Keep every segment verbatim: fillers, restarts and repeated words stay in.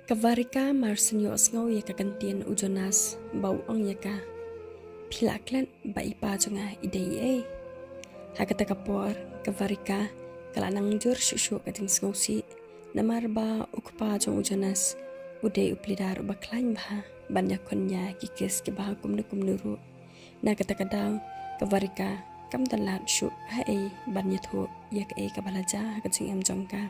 Ka Varika mar shu ïohsngew ïa ka kyntien u Jonas ba u ong ïa ka, phi la klet ba i pa jong nga i dei ei? Ha kata ka por ka Varika ka la nang jur shuh shuh ka jingsngewsih, namar ba u kpa jong u Jonas u dei u plie dar uba khlaiñ bha ban ïakhun ïa ki kes kiba kumno kumno ruh. Na kata ka daw ka Varika kam don lad shuh ha ei ban ïathuh ïa kaei kaba la jia ha ka jingim jong ka.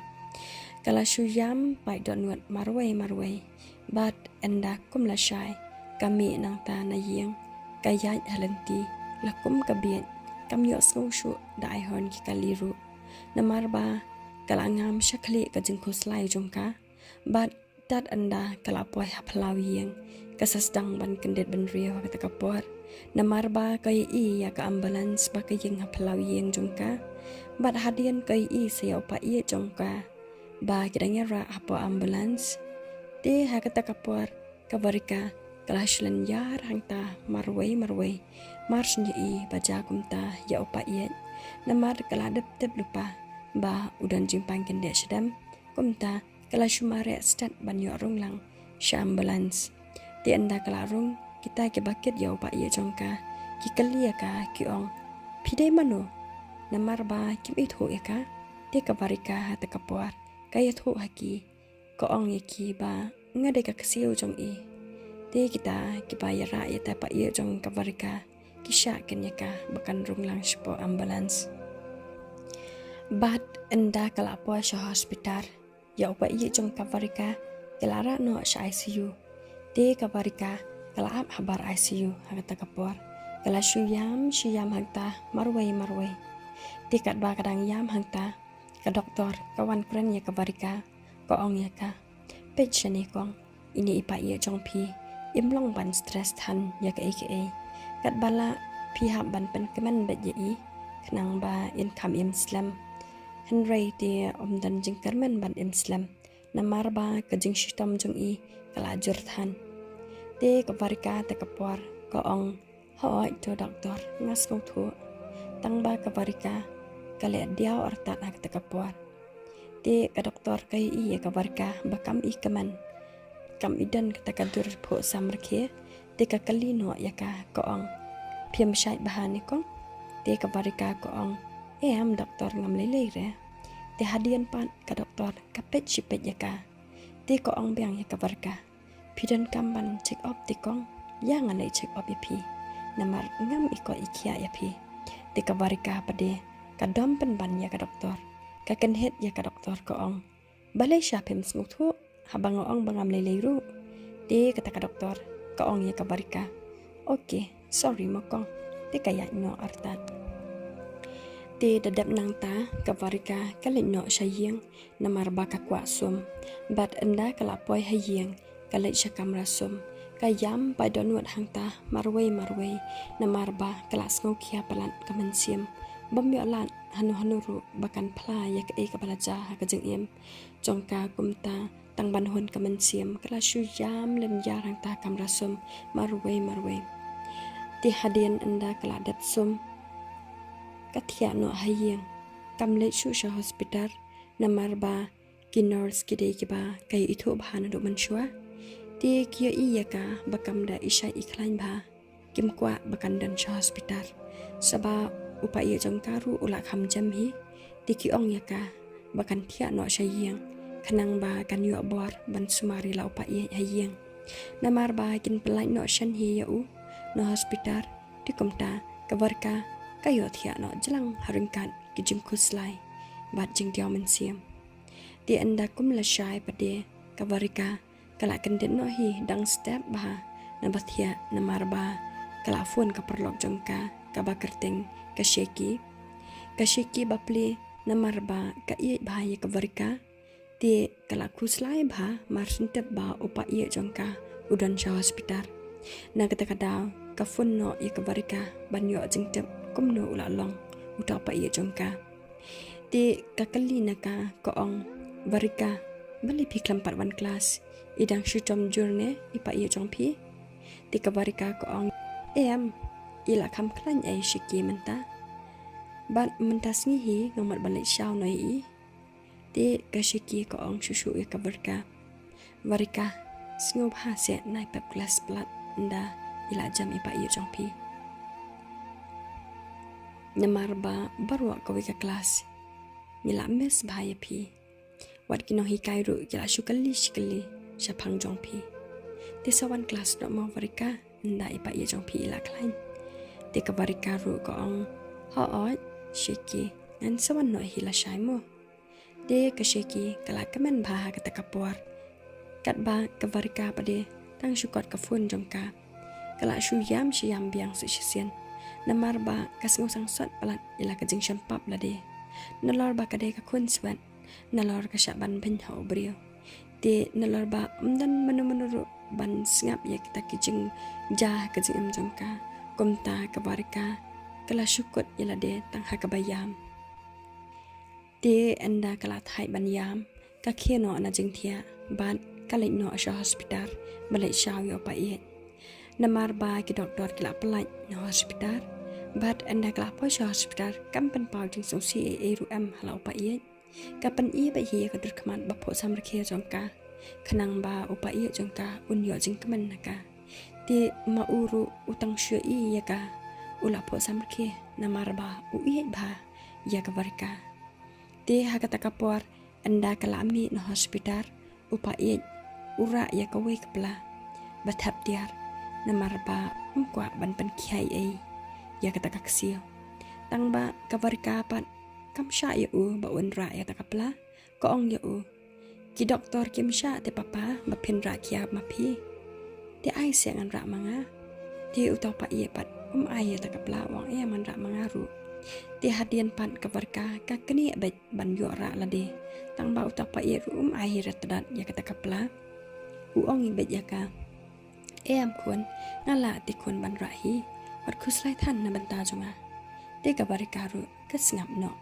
Ka la shu ïam paid dohnud marwei marwei. Bad ynda kum la shai ka mih nangta na ïing, ka ïaid ha lynti la kum ka bieit, kam ïohsngew shuh da ai hon ki kali ruh. Namar ba ka la ngam sha khlieh ka jingkhuslai jong ka. Bad tad ynda ka la poi ha phyllaw ïing, ka sa sdang ban kyndit bynriew ha kata ka por. Namar ba ka ïohi ïa ka ambulance ba ka ïeng ha phyllaw ïing jong ka. Bad hadien ka ïohi sa ïa u paid jong ka ba ki dang ïarah hapoh ambulance. Te ha kata ka por ka Varika ka la shu lynñiar hangta marwei marwei. Mar shu ïohi ba jia kumta ïa u paid, namar ka la dep tip lypa ba u don jingpang kyndit shadem. Kumta ka la shu mareh stet ban ïoh rung lang sha ambulance. Te ynda ka la rung, kita kiba kit ïa u paid jong ka ki kylli ïa ka, ki ong, phi dei mano? Namar ba kim ithuh ïa ka. Te ka Varika ha kata ka por ka ïathuh ha ki, ka ong ïa ki ba nga dei ka ksiew jong i. Te kita kiba ïarah ïa u paid jong ka Varika ki shah kren ïa ka ba kan rung lang shapoh ambulance. Bad ynda ka la poi sha hospital, ïa u paid jong ka Varika ki la rah noh sha I C U. Te ka Varika ka la ap habar I C U ha kata ka por. Ka la shu ïam shu ïam hangta marwei marwei. Te katba ka dang ïam hangta, ka doktor ka wan kren ïa ka Varika, ka ong ïa ka, peit shane kong, ine i paid jong phi im long ban stress than ïa kaei kaei. Katba lah phi hap ban pynkmen beit ïa i khnang ba in kham im slem. Hynrei te ym don jingkyrmen ban im slem, namar ba ka jingshitom jong i ka la jur than. Te ka Varika ha kata ka por ka ong, hooid to doktor, nga sngewthuh. Tang ba ka Varika ka leh diaw artat ha kata ka por. Te ka doktor ka ïohi ïa ka Varika ba kam i kmen, kam i don kata ka dur phuh samrkhie. Te ka kylli noh ïa ka, ka ong, phim shait bha ne kong? Te ka Varika ka ong, em doktor, ngam lei lei re. Te hadien pat ka doktor ka peit shi peit ïa ka. Te ka ong biang ïa ka Varika, phi donkam ban check up te kong? Ïa nga leit check up ïa phi, namar ngam i koit i khiah ïa phi. Te ka Varika pat de ka dom pynban ïa ka doktor. Ka kynhit ïa ka doktor, ka ong, balei sha phim sngewthuh haba nga ong ba ngam lei lei ruh? Te kata ka doktor ka ong ïa ka Varika, okay, sorry mo kong. Te ka ïaid noh artat. Te da dep nangta ka Varika ka leit noh sha ïing namar ba ka kwah sum. Bad ynda ka la poi ha ïing, ka leit sha kamra sum. Ka ïam paid dohnud hangta marwei marwei, namar ba ka la sngewkhia palat ka mynsiem. Bym ïoh lad hano hano ruh ba kan phla ïa kaei kaba la jia ha ka jingim jong ka. Kumta tang ban hun ka mynsiem, ka la shu ïam lynñiar hangta kamra sum marwei marwei. Te hadien ynda ka la dep sum, ka thiah noh ha ïing. Kam leit shuh sha hospital, namar ba ki nurse ki dei kiba ka ïohi thuh bha naduh mynshuwa. Te ki ïohi ïa ka ba kam da i shait i khlaiñ bha, kim kwah ba kan don sha hospital. Sha ba u paid jong ka ruh u la kham jem hi. Te ki ong ïa ka ba kan thiah noh sha ïing khnang ba kan ïoh bor ban sumar ïa la u paid ha ïing. Namar ba kin pynlait noh shen hi ïa u na hospital. Te kumta ka Varika ka ïoh thiah noh jlang ha ryngkat ki jingkhuslai bad jingdiaw mynsiem. Te ynda kum la shai pat de ka Varika ka la kyndit noh hi dang step bha na ba thiah, namar ba ka la phone ka paralok jong ka kaba kyrteng ka Sheki. Ka Sheki ba plie namar ba ka ïeit bha ïa ka Varika. Te ka la khuslai bha mar shen tip ba u paid jong ka u don sha hospital. Na kata ka daw ka phone noh ïa ka Varika ban ïoh jingtip kumno u la long uta u paid jong ka. Te ka kylli na ka, ka ong, Varika, balei phi khlem pat wan klas? I dang shu jam jur ne i paid jong phi? Te ka Varika ka ong, em, i la kham khlaiñ ei Sheki mynta. Bad mynta sngi hi nga mut ban leit shaw noh ïa i. Te ka Sheki ka ong shuh shuh ïa ka Varika, Varika, sngewbha seh nai pep klas palat ynda i la jem i pa ïeit jong phi. Namar ba baroh kawei ka klas ngi la miss bha ïa phi. Wat ki nonghikai ruh ki la shu kylli shi kylli shaphang jong phi. Te sa wan klas noh mo Varika, ynda i pa ïeit jong phi i la khlaiñ. Te ka Varika ruh ka ong, hooid Sheki, ngan sa wan noh hi lashai mo. Te ka Sheki ka la kmen bha ha kata ka por. Katba ka Varika pat de tang shu kot ka phone jong ka, ka la shu ïam shi ïam biang sa shisien. Namar ba ka sngew sangsot palat ïa la ka jingshempap lade. Nalor ba ka dei ka khun swet, nalor ka shah ban beiñ ha u briew. Te nalor ba ym don mano mano ruh ban sngap ïa kita ki jingjia ha ka jingim jong ka, kumta ka Varika ka la shu kut ïa lade tang ha kaba ïam. Te ynda ka la thait ban ïam, ka khie noh na jingthiah bad ka leit noh sha hospital ban leit shaw ïa u pa ïeit. Namar ba ki doktor ki la pynlait na hospital, bad ynda ka la poi sha hospital kam pynpaw jingsngewsih ei ei ruh em ha la u pa ïeit. Ka pyni beit hi ïa ka dur khmat ba phuh samrkhie jong ka, khnang ba u pa ïeit jong ka un ïoh jingkmen na ka. Te ma u ruh u tang shu ïohi ïa ka, u la phuh samrkhie namar ba u ïeit bha ïa ka Varika. Te ha kata ka por ynda ka la mih na hospital, u pa ïeit u rah ïa kawei ka pla ba thep tiar, namar ba um kwah ban pynkhia ei ei ïa kata ka ksiew. Tang ba ka Varika pat kam shah ïa u ba un rah ïa kata ka pla. Ka ong ïa u, ki doktor kim shah te papa ba phin rah khia ma phi. Te ai seh ngan rah ma nga. Te uta u pa ïeit pat um ai ïa kata ka pla, u ong em, ngan rah ma nga ruh. Te hadien pat ka Varika ka knieh beit ban ïoh rah lade. Tang ba uta u pa ïeit ruh um ai hi re tdap ïa kata ka pla. U ong beit ïa ka, em khun, nga lah te khun ban rah hi. Wat khuslai than na bynta jong nga. Te ka Varika ruh ka sngap noh.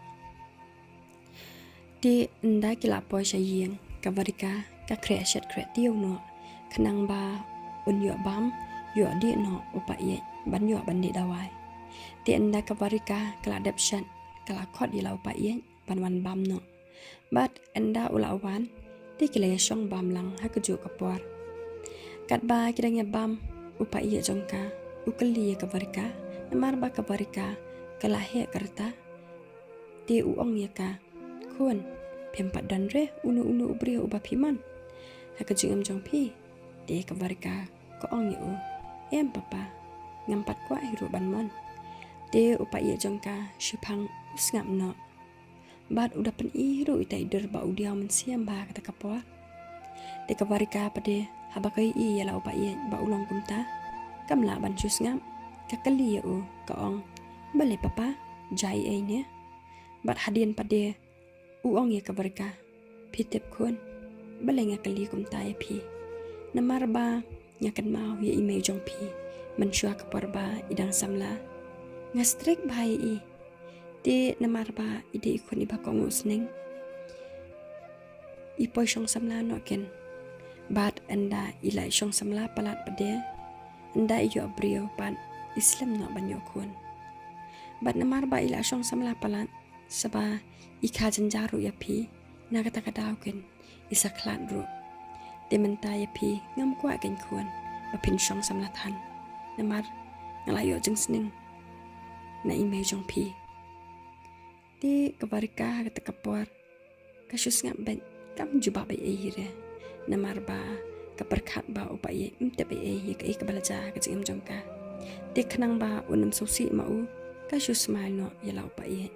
Te ynda ki la poi sha ïing, ka Varika ka khreh shet khreh tiew noh, khnang ba un ïoh bam, ïoh dih noh u pa ïeit ban ïoh ban dih dawai. Te ynda ka Varika ka la dep shet, ka la khot ïa la u pa ïeit ban wan bam noh. Bad ynda u la wan, te ki la ïa shong bam lang ha kajuh ka por. Katba ki dang ïa bam, u pa ïeit jong ka u kylli ïa ka Varika, namar ba ka Varika ka la heh ka rta. Te u ong ïa ka, khun, phim pat don re uno uno u briew uba phi mon ha ka jingim jong phi? Te ka Varika ka ong ïa u, em papa, ngam pat kwah hi ruh ban mon. Te u pa ïeit jong ka shiphang u sngap noh. Bad u da pyni hi ruh ita i dur ba u diaw mynsiem bha kata ka por. Te ka Varika pat de haba ka ïohi ïa la u pa ïeit ba u long kumta, kam lah ban shu sngap. Ka kylli ïa u, ka ong, balei papa, jia ei ei ne? Bad hadien pat de u ong ïa ka Varika, phi tip khun, balei nga kylli kumta ïa phi? Namar ba nga kynmaw ïa i mei jong phi mynshuwa ka por ba i dang samla. Nga strict bha ïa i. Te namar ba i dei i khun iba kohnguh sneng, i poi shong samla noh ken. Bad ynda i la shong samla palat pat de, ynda i ïoh briew pat i slem noh ban ïoh khun. Bad namar ba i la shong samla palat, sa ba i kha jynjar ruh ïa phi, na kata ka daw ken i sa khlad ruh. Te mynta ïa phi ngam kwah ken khun ba phin shong samla than, namar nga la ïoh jingsneng na i mei jong phi. Te ka Varika ha kata ka por ka shu sngap beit, kam jubab ei ei hi re. Namar ba ka pyrkhat ba u pa ïeit um tip ei ei ïa kaei kaba la jia ha ka jingim jong ka. Te khnang ba un ym sngewsih ma u, ka shu smile noh ïa la u pa ïeit.